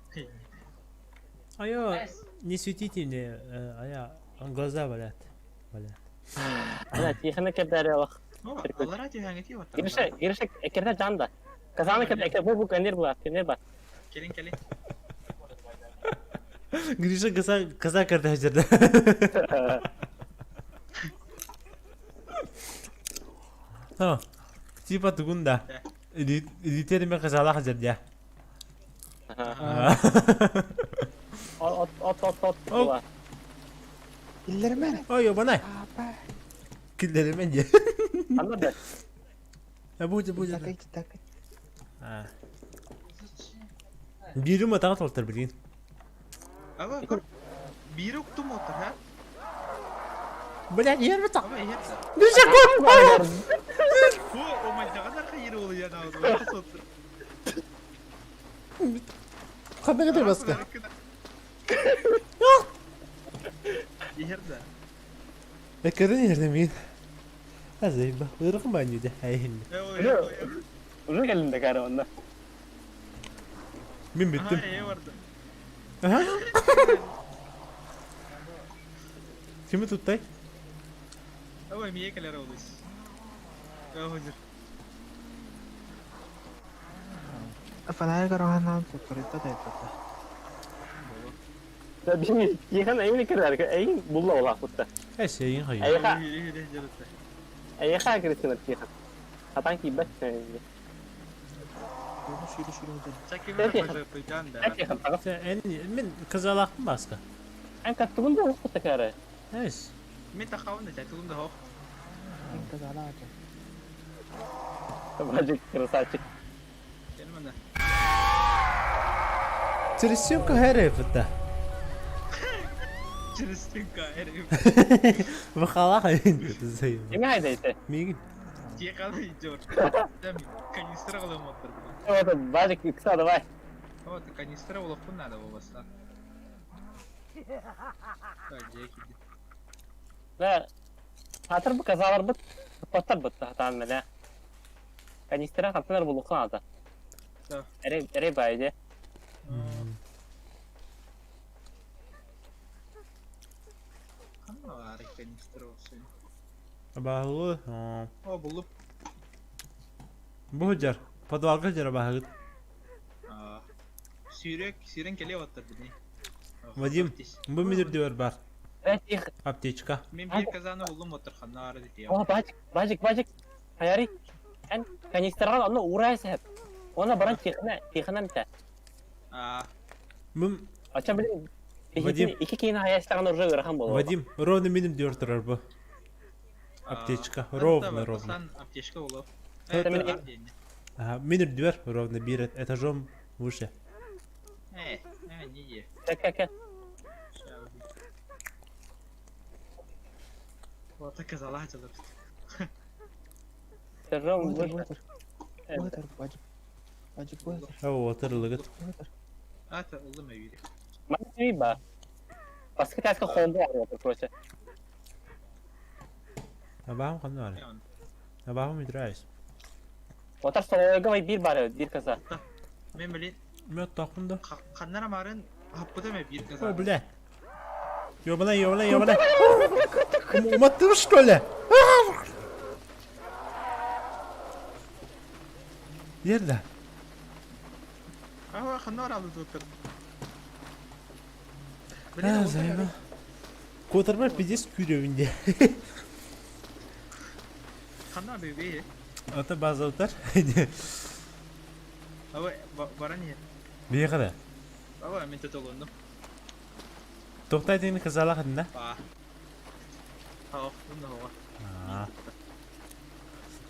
Айо, не светите мне, ая, глаза болят. Болят. Ана, тихана кердәре алах. Аллара тихәңе ти ватар. Гирише, гирише кердә жанда. Казаны кердә, бу бу кенер була, кенер бар. Келин келин. Гриша кыза кыза кердә җирдә. Tamam. Типа тугунда. Илитериме кызала хазырдя. От от от от була. Киллермен. Ой, ёбанай. Киллермен же. Анда да. А будет будет. Так, так. А. Бири ма тагы толтыр билин. Ага, бири уктум отыр, ха? Бля, ер бит. Ага, ер. Гриша кот. О, о мальдаган арка ери ол яна отыр. Кандай кете баска? Ерде. Экерин ерден мин. Азайба, ыркым банюда. Айхин. Уже келдим да кары онда. Мен биттим. Ага, барды. Ага. Kimi tutтай? Ой, мие кэлэр олус. Өхөзүр. Фонарик араҕанаан туттарыта да этэ. Бини тихэн эйин кирэр эйин булла олаахпытта. Эс эйин хайы. Эйиэхэ эйиэхэ кирсинэр тихэн. Хатан киирбэт. Эн кызалаахпын бааска. Эн каттыгын да олохпут такары. Эс. Мен тахабын да, тугум да хоох. Эн кызалаах. Бажик красавчик. Через хэрэ фыта. Через стенка хэрэ. Бахалах займ. Кими хайдайте? Мигин. Тихо идет. Там канистра голомотор. Вот бажик икса давай. Вот канистра улахун надо у вас. Так, дьэки. Да. Хатыр бу казалар бут. Паттар бут хатан мене. Канистра хатынар булухан ата. Эре эре байде. Ханна канистра olsun. Баһылы. О, булуп. Бу жар. Подвалга жар баһыгыт. Сүйрек, сирен келе оттыр бini. Вадим, бу мидир дивер бар. Аптечка. Мен бир казаны булдум оттыр ханна ары дити. О, бажик, бажик, бажик. Хаяри. Эн канистрага аны урайсы хеп. Она баран тихна, тихна мите. А. Бу Ача билин. Вадим. Iki кейин хаястаган уже ырахан болот. Вадим, ровно миним дивер турар бу. Аптечка. Ровно, ровно. Аптечка болот. Ага, миним дивер ровно бир этажом выше. Не е. Так, как? Вот так залазила. Этажом выше. Water, бажик. Бажик, water. О, water лыгыт. Ата, улым эйри. Мани ба. Баска таска хонда бар короче. Абахым ханна бар. Абахым идрайс. Отар столовойга бир бар, бир каза. Мен билин. Мен тақпын да. Ханнара марын хаппыда ме бир каза. О, бля. Ёбана, ёбана, ёбана. Уматтым, что ли? Nerede? Aa, ханнара алды доктор. Ha, займа. Котырмар пиздец күйревінде. Ханна бебе. Ата база утар. Ава, баран Бие қада? Ава, мен төтөлөндüm. Тоқтай дейін қызалақ едің да? Ба. Хау, бұнда хауа.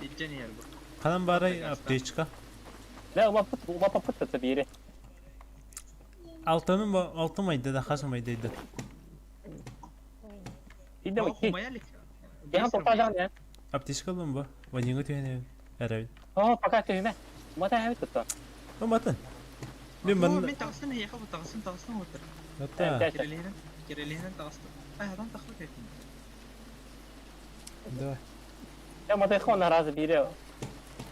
Иджен ер бу. Канан барай аптечка. Да, улапыт, улапыт это бири. Алтыным ба, алтын майда да, хасым майда еді. Иде ки. Я тоқтажан я. Аптечка алым ба. Вадимга түйене. Әрәбин. О, пока түйене. Мата хәбит тутта. О, матын. Мен мын. Мен тағыстым, яха бу тағыстым, тағыстым отыр. Ата. Керелерин, керелерин тағыстым. Ай, адам тағып кеттім. Давай. Я мата хон наразы бири.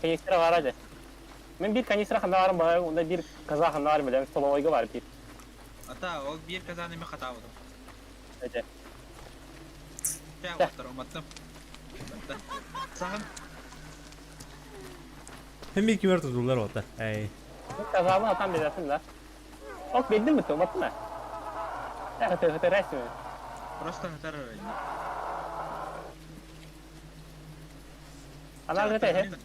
Канистра бар Мен бир канистра ханда бар, онда бир каза ханда бар, билем, столовойга бар бир. Ата, ол бир казаны мен хата алдым. Эже. Тә, отыр, уматтым. Сағын. Hem bir kimer tutullar ота. Эй. Казаны атам бересин да. Ок, белдин ми уматтым а? Хата, хата рәсми. Просто хатар Ана гыта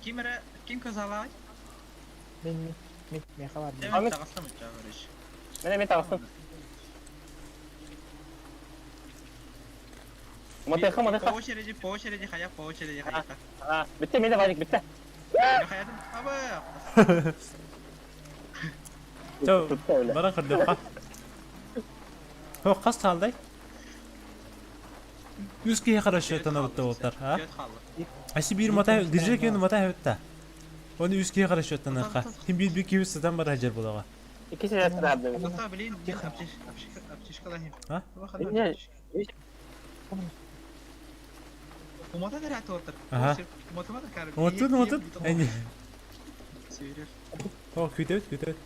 Ким эре, ким казалай? Мен мен мен хабар. Мен тағыстым чагырыш. Мен мен тағыстым. Матыха, матыха. По очереди, по очереди, хая, по очереди, хая. А, битте, менде бажик, битте. Хаядым, аба. Тау, баран кырдыка. Хо, кас талдай. Үске хорошо танабытта болтар, а? Аси бир мата, гыжы кен мата хәбетта. Оны үске хорошо танарха. Ким бир бир кибис садан бар хаҗар булага. Икесе дә табды. Тоқта, блин, аптечка лахим. А? Умата да рәт отыр. Ага. Умата да кар. Уматтын, уматтын. Әне. Сүйрер. О, күтәбит, күтәбит.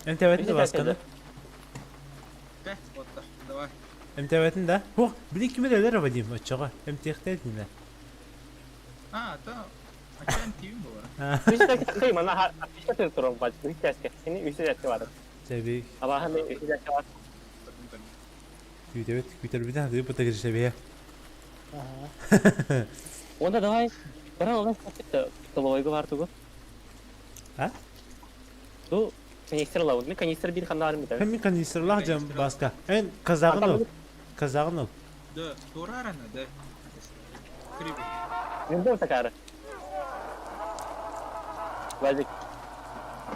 Ән тәбәтте басканы. Эмтээбэтин да? Ох, били ким эрэ өлөр Вадим оччоҕо. Эмтиэхтэй этинэ. А, то Ачан тиим буолар. Үс мана үс туран бач үс тэске. Сини үс тэске бар. Чэбик. Абаһын үс тэске бар. Күүтэбит, күүтэрбитин хатыы быта киришэбиэ. Ага. Онда давай. Бара олас столовойга бар тугу. А? Ту канистр лабын. Мен канистр бир ханнаарым битэ. Мен канистрлах жам баска. Эн казагын ыл. Казагын ыл. Да, турарана, да. Криво. Мен был такары. Вазик.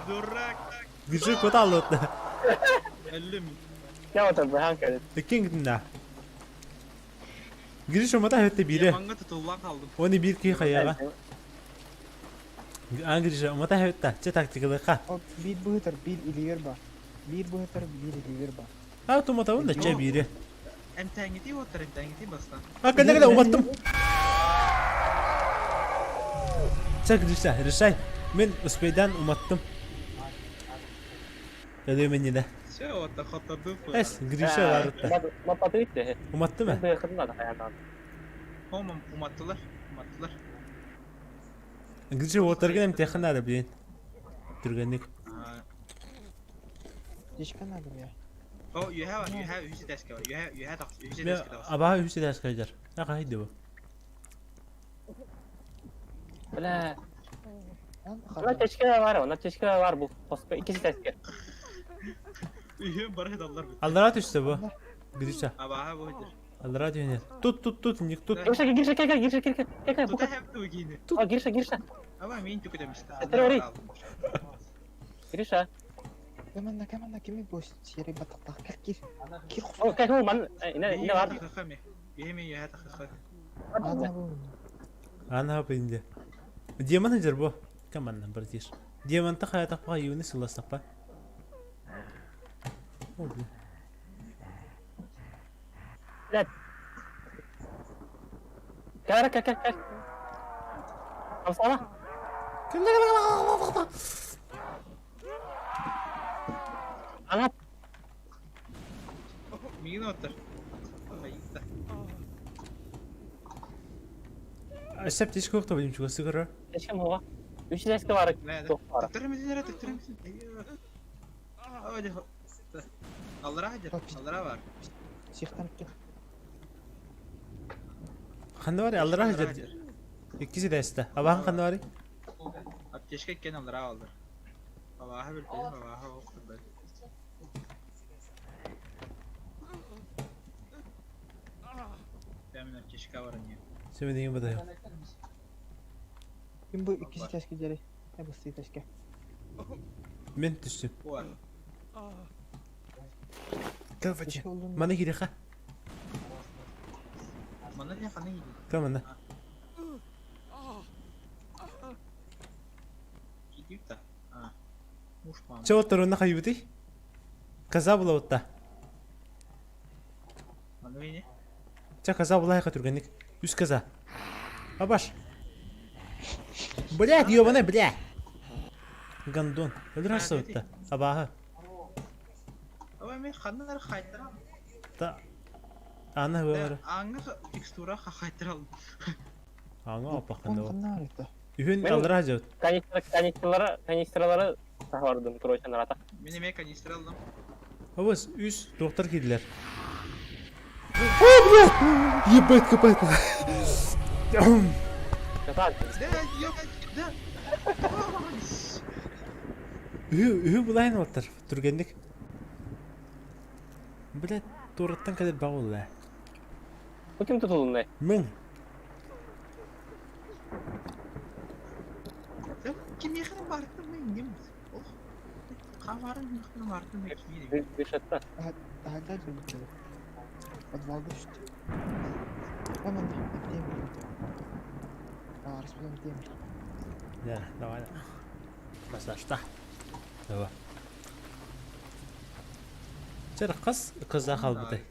Дурак. Гүжү кот алды. Өллүм. Я вот быһан кэлит. Иккин гынна. Гриш умата хөттө бире. Яманга тутуллан калдым. Оны бир ки хаяга. Ан Гриша умата хөттө. Че тактикалыка. О, биир быһытар, биир илигэр бар. Биир быһытар, биир илигэр бар. А туматабын да че бире. Эмтээҥити уоттар, эмтээҥити бастан. А кэлэ кэлэ уматтым. Чэ Гриша, решай. Мен успейдан уматтым. Өлүөм иннинэ. Все, уоттар хоттордум. Эс, Гриша барытта. Мапаты итте. Уматты ма? Быхын да хаянан. Хомом уматтылар, уматтылар. Гриша уоттаргын эмтиэххэ наада блин. Түргэнник. А, Дичка надо бля. О, you have, you have үһүс этээскэ бар. You have, you have үһүс Мен этээскэ тахс. абаһа үһүс этээскэ сылдьар. Аха хайды бу. Бля. Ан Она течке бар, она течке бар бу. Хоско икisi теске. Үһүн бары даллар бит. Аллара түстэ бу. Гриша. Абаһа бу хыдыр. Аллара түһүнэр. Тут тут тут ник тут. Гриша, Гриша, кел, кел, Гриша, кел, кел, кел, кел, Тута бука. хэп тугини. А, Гриша, Гриша, Аба мин түкүтэмистэ. Террори. Гриша. Кэмэнна, кэмэнна, кими бу сири батактах кел кир. Кир О, кел, кел, ман, ине, ине бар. Ана бу. Ана бинде. Демон сылдьар бу. Команда братиш. Демонта хаятахпа юны сылластахпа. О, блин. Кел, кел, кел, кел. Хамсана. Ана, Миин оттар. Айта. Өссө птичка уохта Вадим чугас сыгырар. течке муга. Үч теске бар. Тох бар. Төктөрөмүзүн эрэ төктөрөмүзүн. Аллара хадыр. Аллара бар. Сихтан кир. Ханна бари аллара сылдьар. Иккиси тэстэ. Абахан ханна бари? Аптечка иккен аллара алдар. Абаха билбедим, абаха окурбат. Бэмин аптечка бар не. Сөмө деген бадайым. Ким бу иккиси тэске жери. Э бу сти тэске. Мен түстүм. Бар. Кавачы. Течке улун. Маны кириха. Манна не ханы иди. Камана. Иди та. А. Муж мама. Чэ оттор онна хайбытый? Каза була отта. Маны не? Чэ каза була хайка түргенник. Үс каза. Абаш. Блядь, ёбаный, бля. Гандон. Өлөр хасса отта. Абаха. Ой, мен ханнар хайтара. Та. Ана бара. Аңы текстура хайтара. Аңа апа ханна. Ханна барыта. Үһүн Мен- аллара жабыт. Канистра, канистралары, канистралары сахардым, короче, нарата. Мен эме канистра алдым. Абас үс доктор кийдилер. О, блядь! Ебать, копать. Каса, Да, ёб, да. Үһү үһү булайын оттар. Түргенник. Блядь, тураттан кадыр багулла. бу ким тутулундай? Мин. Ким яхын барды мен нем? Ох. Камарын яхын барды мен кийин. Гришатта. Тахада жер Подвалда түштү. Кэмэнна, эптем. А, распалам тем. Да, давай. Массажта. Давай. Чер кыз кыза халбыты.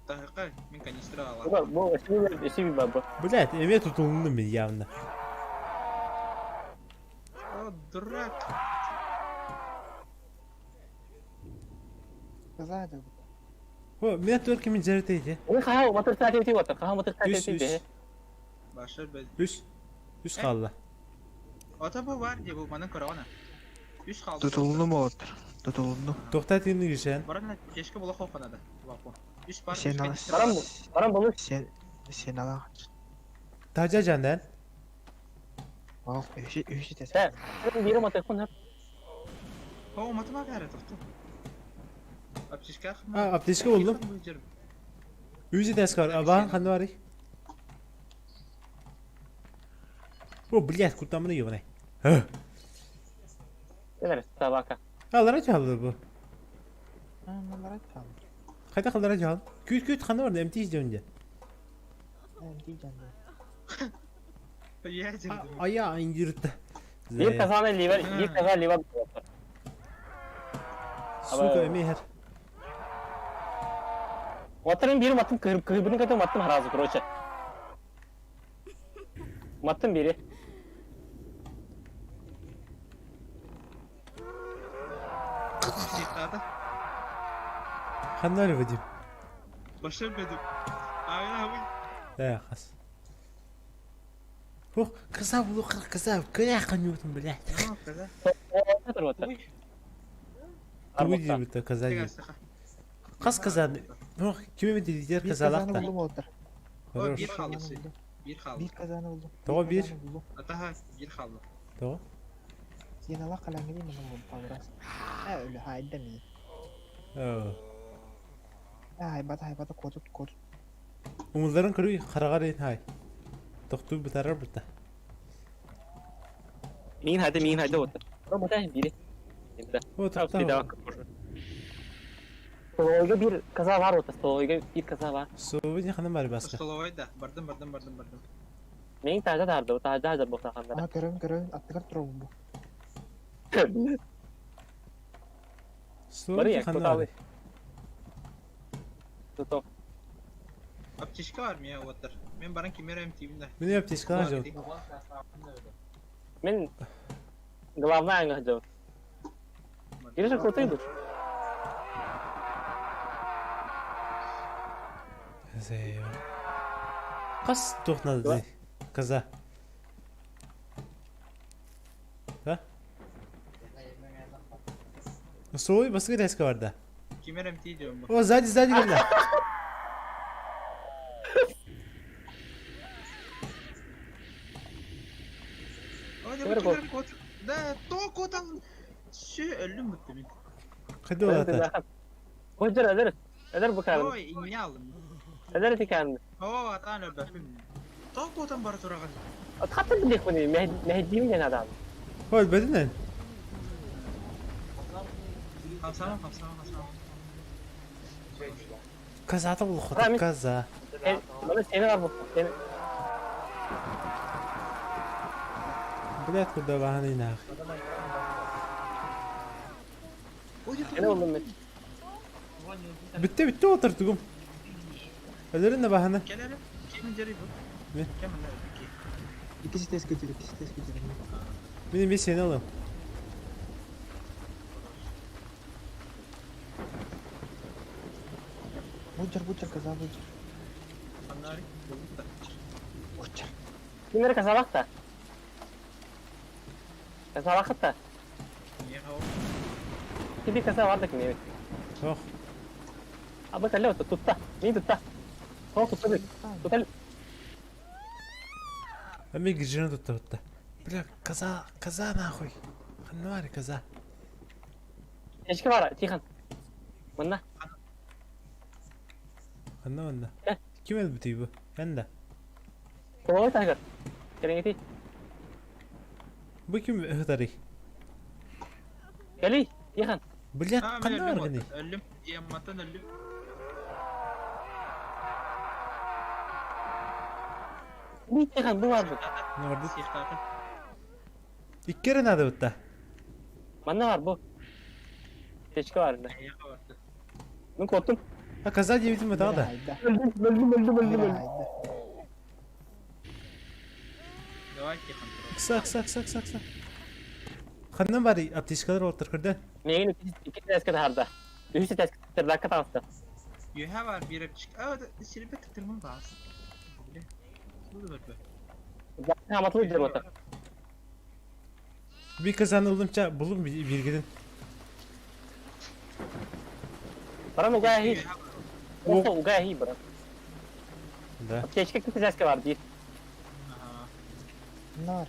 Тахка мен канистра алам. Бу, бу, эсиби, эсиби бар бу. Блядь, эме тутулундум мен явно. О, дурак. Каза да. О, мен только мен жарытайды. Ой, хаһа матырсааты ти отыр, хаһа матырсааты Үс, ти үс. бе. Башар бэл. Үс. Үс хаалла. Ото бу бар дии бу манан көрөҕүнэ. Үс хаалла. Tutulundum oğuttur. Tutulundum. Тоқтат енді Гришан. Баран тешке була хоқанада. Вапо. Үс бар. Сен үс ал. канистр. Баран бу. Баран булу. Сен сен алаҕын. Тажа жандан. Ол үһү үһү тес. Сэ. Бири матыр кун. О, матыма бәрі тоқты. Аптечка А, аптечка булдум. Үз этээс бар. Абахан ханна барый? О, блядь, кутамны ебаный. Келер, собака. Алара чалды бу. Алара чалды. Хайда халара чал. Күт күт ханна бар, MT издеунде. MT жанды. Ая индиртті. Bir kazana liver, bir kaza liver. Сука, эмейхер. Ватырын бiri матым кырып кырыбын катым маттым харазы, короче. Маттым biri. Ханна бар Вадим? Башар бедим. Ай, ай. Да, хас. Ох, кыза булу кыза, кыра канютын, блядь. Кыза. Тугу диэбитэ кыза диэн. Хас кыза? Ох, кими диир кызалаах да. Хорош. Биир хаалла. Биир хаалла. Биир казаны булдум. Тоҕо биир? Атаха биир хаалла. Тоҕо? Синалах калангри мана булдум паврас. Э, өлө хайда ми. Оо. Хайбата хайбата котут котут. Умулларын көрүй хараҕар ин хай. Тохтуу бытарар быта. Мин хайда, мин хайда вот. Робота бири. О, тоқтаа. Столовойга бир каза бар ота, столовойга бир каза бар. Столовой ханан бар баска. Столовойда бардым бардым бардым бардым. Мен тажа тарды, тажа тажа боқта хандар. А, көрөм көрөм, аттыгар турабын бу. Столовой ханан бар. Тото. Аптечка бар мия отыр. Мен баран кимерем тибинде. Мен аптечка жок. Мен главная аңа жок. Кириша крутый Қас тоқнады кыза. Да? Столовой баска резко бар да. Кимерем ти диyorum. О, сзади, сзади кэллэ. О, Да, то котан. Шö өллүм бутты мен. Хайда олата. Өдір, өдір. Өдір бу кәдім. Ой, ине алдым. Өдір тикәнді. О, атан өбәпим. То котан бар тураган. Атхаттыр билек бұны, мәһдиім ден адам. Ой, бәдінен. Хамсама, хамсама, хамсама. Каза та улухата, каза. Бана сені бар бұл, сені. Блядь, куда бағаны нах. Сені болдым мен. Бітті, бітті отыр тугум. Өлерін бағаны. Кел әлі, кемін жері бұл. Мен. Кемін әлі, Икisi tez götür, ikisi tez götür. Мен мен сені алам. Бучер, бучер, каза бучер. Аннары, болдuk да. Бучер. Кимдер казалақ та? Казалақ та? Не хау. Киби каза бар да ким evet. Ох. Аба кәлі отты, тутта. Мен тутта. О, тутта бит. Тутта. А мен грижина тутта тутта. Бля, каза, каза нахуй. Ханнавари каза. Эшки бар, Тихан. Мында. Ханна мында. Ким эл бутый бу? Мен да. Столовой тагыр. Кереңети. Бу ким хытары? Кәли, Тихан. Блядь, ханна бар гыны? Өллүм, диаматтан өллүм. Би Тихан, бу бар бу. Норду. Иккере надо бутта. Манна бар бу. Печка бар. Мен коттум. А каза диэбитим бу да. Өлдүм, өлдүм, өлдүм, өлдүм, өлдүм. Давай, Тихан. Кыса, кыса, кыса, кыса, кыса. Ханнан бары аптечкалар отыр көрдөн. Мегин икки тәске тахарда. Үһүс тәске тердакка таҕыста. Үөһэ баар биир эпчик. А, сирбэ тытырмын баас. Бile. Буду көрбө. Хаматылы дьаруота. Bir kazanıldım bulun bir gidin. Баран угая хи. Угая хи брат. Да. Аптечка кытызаска бар дии. Ага. Нар.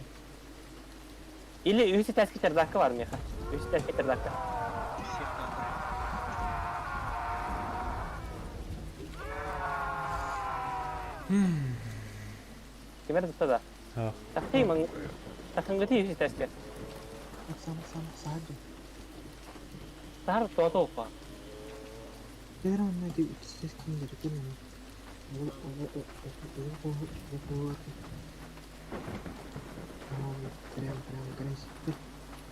Или үһүс этээскэ чердакка бар миэхэ. Үһүс этээскэ чердакка. Всех надо. Ким эрэ тутта да. Тахтыы маҥ тахыҥҥытыы үһүс этээскэ. Сам сам саадьы. Сахар тоото уппа. Первым на естественно рекламу. Прям, прям, граница.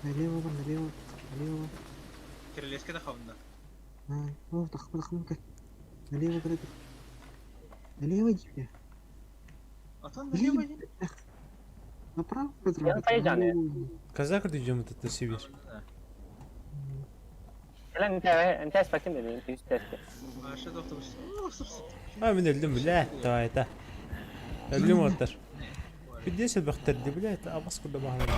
Налево, налево, налево. Кирилеска да хавында. О, тахмы, тахмы, Налево, налево. Налево иди, бля. Атан налево иди. Направо, Казак идем этот на Сибирь. Кэлэн интээ интээ спакин дедин үһүс этээскэ. Маша автобус. А, мен өлдüm, бля, давай это. Өлдüm оттар. Пятьдесят бахтар, бля, это абас куда баглар.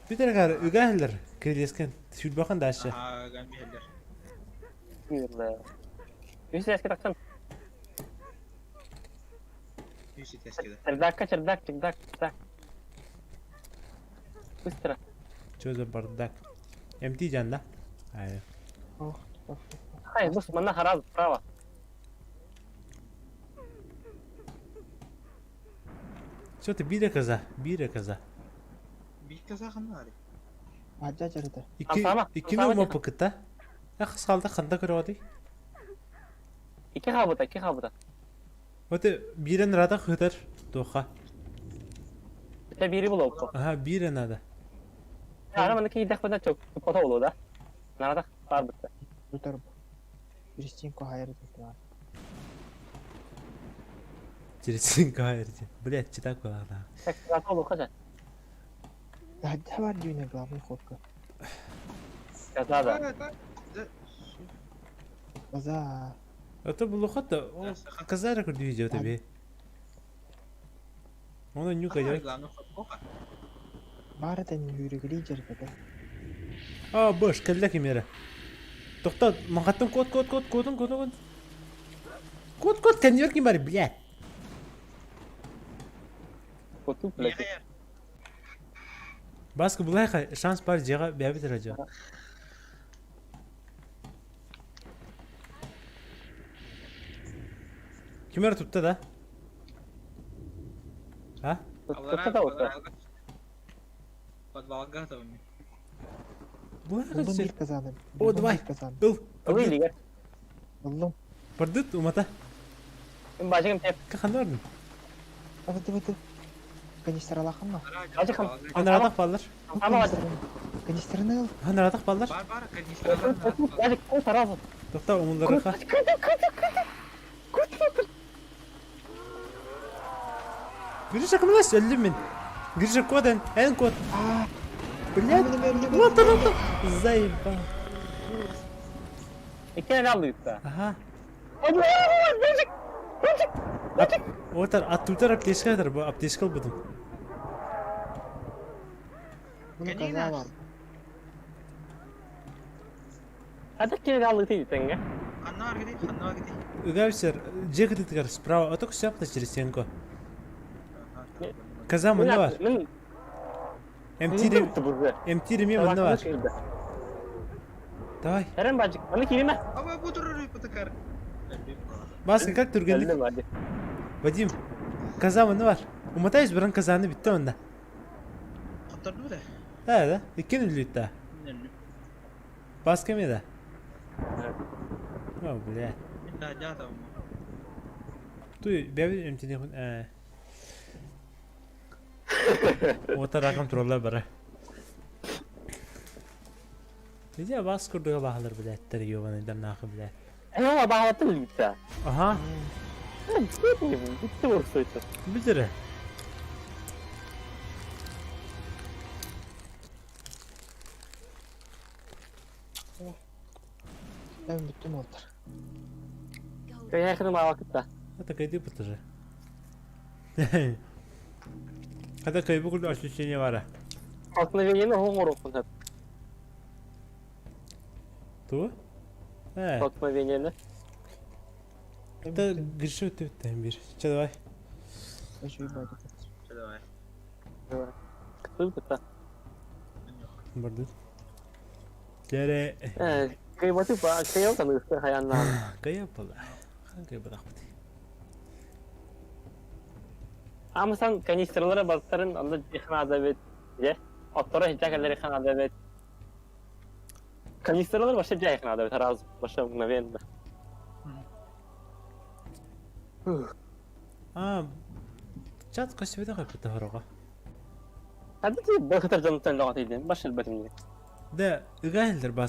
Питер гар үгәһлер кирескен сүлбахан дашы. Аа, гамбихелер. Үһүс этээскэ тахсан. Үһүс этээскэ да. Чердакка, чердак, чердак, чердак. Быстро. Что за бардак? МТ жан да? Ай. Хай, бус, манна хараз, справа. Что ты бире коза? Бире коза. Бир каза ханна ари. Аджа жарыда. Икки иккини ума пыкыта. Ах салда ханда көрөди. Икки хабыта, икки хабыта. Вот бирен рада хытар тоха. Это бири булоппу. Ага, бире надо. Ара маны кийдэх бына чок пота болу да. Нарада бар битте. Тутар. Кристинку хайыр тутар. Через хайыр. Блядь, читак была да. Так, зато болу хажа. Да, бар дүйне главный ходка. Каза да. Каза. Это было хата. Каза рекорд видео тебе. Он нюка я. Бар это не юригли жерде. А, бош, кэллэ кимере. Тохта, махаттым код код код кодун кодун код. Код код конверт ким бар, блядь. Коту, блядь. Баскы булайха шанс бар жега бәбит радио. Кимер тутта да? А? Тутта да отта. Подвалга там. Булайха Булдум бир казаны. О, давай. Ыл. Ылый лигер. Булдум. Бардыт умата. Бажыгым теп. Каханордun. Давай, давай, давай. Канистр алаханма. Бажыгым. Анарадах баллар. Канистрны ыл. Анарадах баллар. Бар бар канистр. Бажык, кол таразы. Тохта умулларга. Гриша кымлас өлдүм мен. Гриша коден, эн код. Блядь. Лота, лота. Заебал. Икки алды да. Ага. Бажык. Бажык. Бажык. Отар аттутар аптечка атар, бу аптечка албытым. Буну каза бар. Хадак кene алды дейді теңге. Ханна бар гиди, ханна бар гиди. Үгәвсер, жекітігер справа, а только сяпта через стенку. Каза мында бар. Мен МТ реме мында бар. Давай. Эрен бажык, маны кириме. Аба бутуру потакар. Баска как түргенлик? Вадим, каза мында бар. Уматайыз биран казаны битте онда. Каттарды да? Да, да. Иккен үлүт да. Баска ме да? О, бля. Да, да, там. Туй, бәби МТ не хун. Ота ракам туралар бара. Видя бас курдуга бахалар блядь, ёбаный да нахуй блядь. Эйва бахалаты үлгітті. Ага. Битті ұрсойты. Битері. Ben bütün oldular. Кыйахын маава кытта. Это кайды тоже. Когда кайбы курдук ощущение бара. Столкновениены оҥоруохпун сөп. Ту? Э. Столкновениены. Это гришу ты там бир. Че давай. Еще ебать. Чэ давай. Кытыы кытта. Бардыт. Тере. Э, кыйбаты ба, кыйыл таныгы хаяннаан. Кая была. Хан кая была. Амасан канистралары бастарын онда ихна бит. Же. Отторо хитакалары ихна бит. Канистралар вообще дьэ ихна бит сразу, вообще мгновенно. А, чат көстүбэтэх эппитэ хороҕо. Хадды ти быхытар дьонтон лоҕот иидин, баш элбэтим Да, ыга иһиллэр бас.